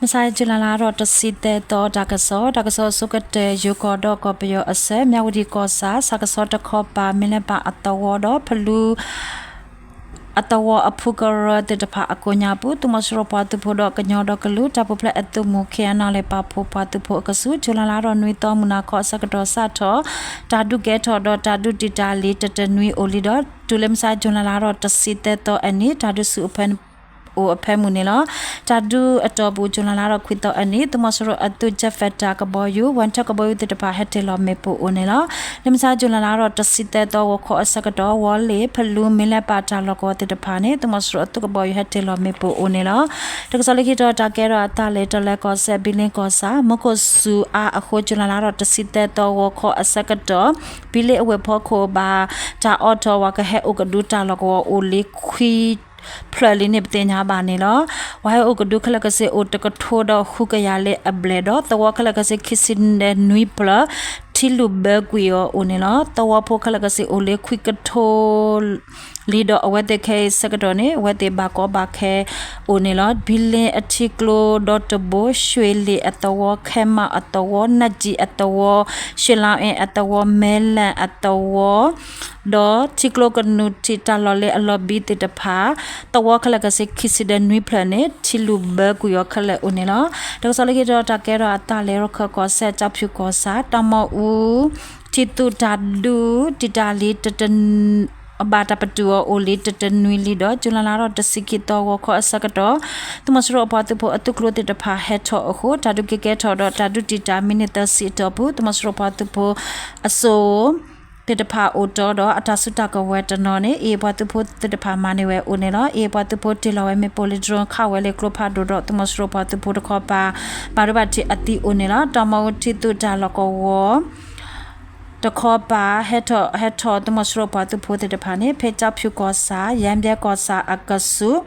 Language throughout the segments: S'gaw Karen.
မုၢ်ဆါ July လါထီၣ်တဆံသၢသီ တၢ်ကစီၣ်, တၢ်ကစီၣ်အဆိကတၢၢ် ယိၤကီၢ်ဒီးကီၢ်ပယီၤအဆၢ, မၠၣ်ဝတံၣ်ကီၢ်ဆၣ် ဆၣ်ကဆီတခီပၤ မ့ၢ်လဲၣ်ပၣ်အသဝီဒီး ဖလူ အသဝီအဖုကရၢသ့ၣ်တဖၣ်အကိးညါပူၤ သုးမီၤစိရိၤပှၤသုးဖိဒီးကညီဒီကလုာ်တၢ်ပူၤဖျဲးအသုးမုၢ် ခ့ၣ်အဲၣ်နီၣ်လ့ၣ် ပာ်ဖှိၣ်ပှၤသုးဖိအကဆူး July လါထီၣ်နွံသီ မုၢ်နၤခီအဆၢကတီၢ်စးထီၣ် တၢ်ဒုးကဲထီၣ်ဒီးတၢ်ဒုးတံာ်တာ်လံတတနွံအိၣ်လံဒီး တုၤလၢမုၢ်ဆါ July လါထီၣ်တဆံသၢသီအနံၤ တၢ်ဒုးဆူၣ်အိၣ်ဖဲမုၢ်န့ၣ်လီၤ. တၢ်ဒုးအတီၢ်ပူၤ July လါထီၣ်ခွံသီအနံၤ သုးမီၤစိရိၤအသုး Jet Fighter ကဘီယူၤ Vantage ကဘီယူၤသ့ၣ်တဖၣ် ဟဲတ့ၢ်လီၤမ့ၣ်ပိၢ်အိၣ်န့ၣ်လီၤ. လၢမုၢ်ဆါ July လါထီၣ်တဆံသၢသီ ဂီၤခီအဆၢကတီၢ် ဝီၤလ့ၣ် ဖလူ မ့ၢ်လဲၣ်ပၣ်တၢ်လီၢ်ကဝီၤသ့ၣ်တဖၣ်န့ၣ် သုးမီၤစိရိၤအသုးကဘီယူၤ ဟဲတ့ၢ်လီၤမ့ၣ်ပိၢ်အိၣ်န့ၣ်လီၤ. တၢ်ကစီၣ်လၢခံတတီၤ တၢ်ကဲထီၣ်အသးလၢ တလၢၤကီၢ်စဲၣ် ဘံလ့ကီၢ်ဆၣ် မူခိၣ်စူၤအါအဃိ July လါထီၣ်တဆံသၢသီ ဂီၤခီအဆၢကတီၢ် ဘံလ့အဝ့ၢ်ဖီခိၣ် ဘၣ်တၢ်အိးထီၣ် ပှၤကဟဲအိၣ်ကဒုတၢ်လီၢ်ကဝီၤအိၣ်လံခွံဖျၢၣ်လံန့ၣ် ပသ့ၣ်ညါဘၣ်န့ၣ်လီၤ. ပှၤဟဲအိၣ်ကဒုခဲလၢာ်ခဲဆ့အိၣ်တကထိဒီးဃုကယၤလၢအဘျဲၣ်ဒီး သဝီခဲလၢာ်ခဲဆ့ခံဆံနွံဖျၢၣ် ထံလုၢ်ဘၢကွံာ်အီၤအိၣ်န့ၣ်လီၤ. သဝီဖိခဲလၢာ်ခဲဆ့အိၣ်လၢခွံကထိ လံဒီးအဝဲသ့ၣ်ခဲအံၤဆၢကတီၢ်န့ၣ် အဝဲသ့ၣ်ဘၣ်ကီဘၣ်ခဲအိၣ်န့ၣ်လီၤ. ဘံလ့အထံကျိဒီတဘိ ရွှ့ၣ်လ့ၣ်အသဝီ ခဲမးအသဝီ နၢ်ကၠံအသဝီ ရွှ့ၣ်လါအ့အသဝီ မဲလၣ်အသဝီ ဒီးထံကျိကနူၤထံးတၢ်လီၢ်လၢအလီၤဘံသ့ၣ်တဖၣ် သဝီခဲလၢာ်ခဲဆ့ခံဆံဒီးနွံဖျၢၣ်န့ၣ် ထံလုၢ်ဘၢကွံာ်အီၤခဲလၢာ်အိၣ်န့ၣ်လီၤ. တၢ်ကစီၣ်လၢခံတတီၤ တၢ်ကဲထီၣ်အသးလၢ ရခၢၣ်ကီၢ်စဲၣ် ကၠီဖၠူၣ်ကီၢ်ဆၣ် တၢ်မီၣ်အူ ထံသူၣ်တၢ်ဒုး တံာ်တာ်လံ ဘၣ်တၢ်ပတုာ်အီၤအိၣ်လံတတနွံလံဒီး July လါထီၣ်တဆံခံသီ ဂီၤခီအဆၢကတီၢ် သုးမီၤစိရိၤအပှၤသုးဖိအသုးကျိၤသ့ၣ်တဖၣ်ဟဲထီၣ်အဃိ တၢ်ဒုးက့ၤကဲထီၣ်ဒီးတၢ်ဒုးတံာ်တာ်မံးနံးသၢဆံအတီၢ်ပူၤ သုးမီၤစိရိၤပှၤသုးဖိအစိၤ သ့ၣ်တဖၣ်အိၣ်တီဒီးအတၢ်စုတၢ်ကဝဲၤတနီၤန့ၣ် အ့ၣ်ပှၤသုးဖိသ့ၣ်တဖၣ်မၤန့ၢ်ဝဲအိၣ်န့ၣ်လီၤ. အ့ၣ်ပှၤသုးဖိတ့ၢ်လီၤဝဲမ့ၣ်ပိၢ်လၢ drone ခးဝဲလၢကျိဖးဒိၣ်ဒီး သုးမီၤစိရိၤပှၤသုးဖိတခီပၤ ဘၣ်ဒိဘၣ်ထံးအသံအိၣ်န့ၣ်လီၤ. တၢ်မီၣ်အူထံသူၣ်တၢ်လီၢ်ကဝီၤ တခီပၤ ဟဲထီၣ် ဟဲထီၣ်သုးမီၤစိရိၤပှၤသုးဖိသ့ၣ်တဖၣ်န့ၣ် ဖဲကၠီဖၠူၣ်ကီၢ်ဆၣ် ယါဘဲကီၢ်ဆၣ်အကဆူး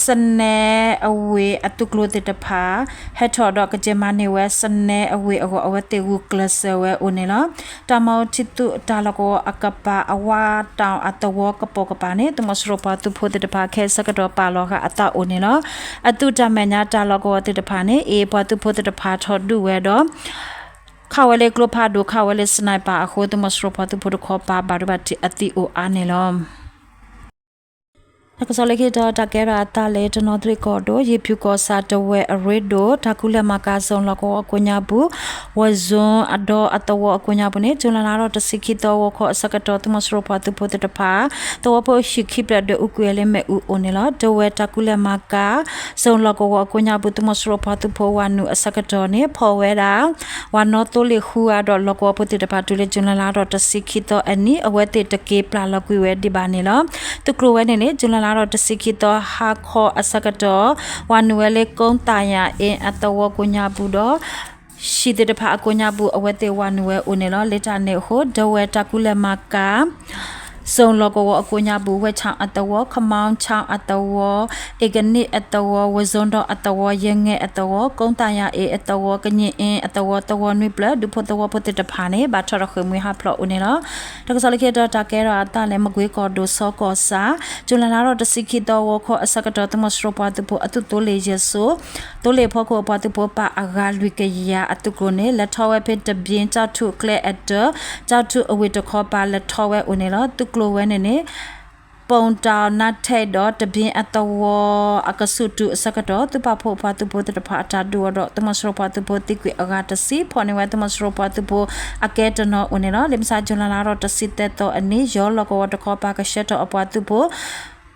စနဲအဝ့ၢ်အသုးကျိၤသ့ၣ်တဖၣ် ဟဲထီၣ်ဒီးကကဲမၤန့ၢ်ဝဲ စနဲအဝ့ၢ်အဂီၢ် အဝဲသ့ၣ်ဂုာ်ကျဲးစၢးဝဲအိၣ်န့ၣ်လီၤ. တၢ်မီၣ်အူထံသူၣ်တၢ်လီၢ်ကဝီၤအကပၤ အဝါတီၣ်အသဝီကပိာ်ကပၤန့ၣ် သုးမီၤစိရိၤပှၤသုးဖိသ့ၣ်တဖၣ်ခဲအံၤဆၢကတီၢ်ပာ်လီၤဃာ်အသးအိၣ်န့ၣ်လီၤ. အသုးတၢ်မဲာ်ညါတၢ်လီၢ်ကဝီၤသ့ၣ်တဖၣ်န့ၣ် အ့ၣ်ပှၤသုးဖိသ့ၣ်တဖၣ်ထီၣ်ဒုးဝဲဒီး ခးဝဲလၢကျိဖးဒိၣ် ခးဝဲလၢ sniper အဃိ သုးမီၤစိရိၤပှၤသုးဖိတခီပၤ ဘၣ်ဒိဘၣ်ထံးအသံအိၣ်အါန့ၣ်လီၤ. တၢ်ကစီၣ်လၢခံတတီၤ တၢ်ကဲထီၣ်အသးလၢ တနီသရံၣ်ကီၢ်ဒိၣ် ယ့ၣ်ဖၠူၣ်ကီၢ်ဆၣ် တဝဲၢ်အရ့ဒိၣ် တၢ်ကူၣ်လဲၤမၤကၤ zone လီၢ်ကဝီၤအကိးညါပူၤ War Zone အဒီအသဝီအကိးညါပူၤန့ၣ် July လါထီၣ်တဆံခံသီ ဂီၤခီအဆၢကတီၢ် သုးမီၤစိရိၤပှၤသုးဖိသ့ၣ်တဖၣ် သဝီဖိဟံၣ်ခံဖျၢၣ်ဒွဲၣ်အူကွံာ်ဝဲလၢမ့ၣ်အူအိၣ်န့ၣ်လီၤ. တဝဲၢ်တၢ်ကူၣ်လဲၤမၤကၤ zone လီၢ်ကဝီၤအကိးညါပူၤ သုးမီၤစိရိၤပှၤသုးဖိဝၤနုာ်အဆၢကတီၢ်န့ၣ် ဖီၣ်ဝဲဒၣ် ဝၤနီသိလ့ၣ်ဃုဂၤဒီးလီၢ်ကဝီၤဖိသ့ၣ်တဖၣ် တုၤလၢ July လါထီၣ်တဆံခံသီအနံၤ အဝဲသ့ၣ်တက့ၤပျၢ်လီၤကွံာ်ဝဲဒံးဘၣ်န့ၣ်လီၤ. သုးကျိၤဝဲန့ၣ်န့ၣ် July လါထီၣ်တဆံခံသီ ဟါခီအဆၢကတီၢ် ဝၤနုာ်ဝဲလၢ ကိသၣ်ယၣ်အ့အသဝီကိးညါပူၤဒီး ဟံၣ်သ့ၣ်တဖၣ်အကိးညါပူၤ အဝဲသ့ၣ်ဝၤနုာ်ဝဲအိၣ်န့ၣ်လီၤ. လၢတၢ်န့ၣ်အဃိ တဝဲၢ်တၢ်ကူၣ်လဲၤမၤကၤ zone လီၢ်ကဝီၤအကိးညါပူၤ ဝဲၢ်ခၠၣ်အသဝီ ခမီခၠၣ်အသဝီ အ့ကနံၣ်အသဝီ ဝ့ၢ်စိဒီအသဝီ ယဲၢ်ငဲၢ်အသဝီ ကိသၣ်ယၣ်အ့အသဝီ ကည့ၣ်အ့အသဝီ သဝီနွံဖျၢၣ် ဒူဖိသဝီဖိသ့ၣ်တဖၣ်န့ၣ် ဘၣ်ထီၣ်ဒီးဃ့ၢ်မှံဟးဖျိးအိၣ်န့ၣ်လီၤ. တၢ်ကစီၣ်လၢခံတတီၤ တၢ်ကဲထီၣ်အသးလၢမကွ့ကီၢ်ဒိၣ် ဆီကီၢ်ဆၣ် July လါထီၣ်တဆံခံသီ ဂီၤခီအဆၢကတီၢ် သုးမီၤစိရိၤပှၤသုးဖိအသုးသိလ့ၣ်ယဲၢ်စိ သိလ့ၣ်အဖီခိၣ်အပှၤသုးဖိပာ်အဂၤလွံၢ်ကယၤအသုးကျိၤန့ၣ် လဲၤထီၣ်ဝဲဖဲတဘ့ၣ် ကၠီၣ်ထူၣ်ကျဲအတၢၢ် ကၠီၣ်ထူၣ်အဝ့ၢ်တခီပၤ လဲၤထီၣ်ဝဲအိၣ်န့ၣ်လီၤ. သုးကျိၤဝဲန့ၣ်န့ၣ် ပိၣ်တီၣ်နါထဲးဒီးတဘ့ၣ်အသဝီ အကဆူၣ်တုၤအဆၢကတီၢ် သုးပာ်ဖှိၣ်ပှၤသုးဖိသ့ၣ်တဖၣ်အတၢ်ဒုးအီၤဒီး သုးမီၤစိရိၤပှၤသုးဖိသံကွံာ်အဂၤတဆံ ဖီၣ်န့ၢ်ဝဲသုးမီၤစိရိၤပှၤသုးဖိအကဲတနီၤအိၣ်န့ၣ်လီၤ. လၢမုၢ်ဆါ July လါထီၣ်တဆံသၢသီအနံၤ ယီၤလီၢ်ကဝီၤတခီပၤကဆှၢထီၣ်အပှၤသုးဖိ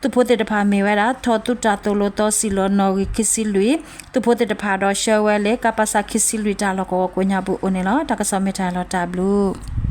သုးဖိသ့ၣ်တဖၣ်မ့ၢ်ဝဲဒၣ် ထီၣ်သုးတၢ်သိၣ်လိသီစံၣ်လီၤနီၣ်ဂံၢ်ခံဆံလွံၢ် သုးဖိသ့ၣ်တဖၣ်ဒီးဆှၢဝဲလၢ ကပစ ခံဆံလွံၢ်တၢ်လီၢ်ကဝီၤကိးညါပူၤအိၣ်န့ၣ်လီၤ. တၢ်ကစီၣ်မ့ၢ်တၢ်လီၤတၢ်ဘျုး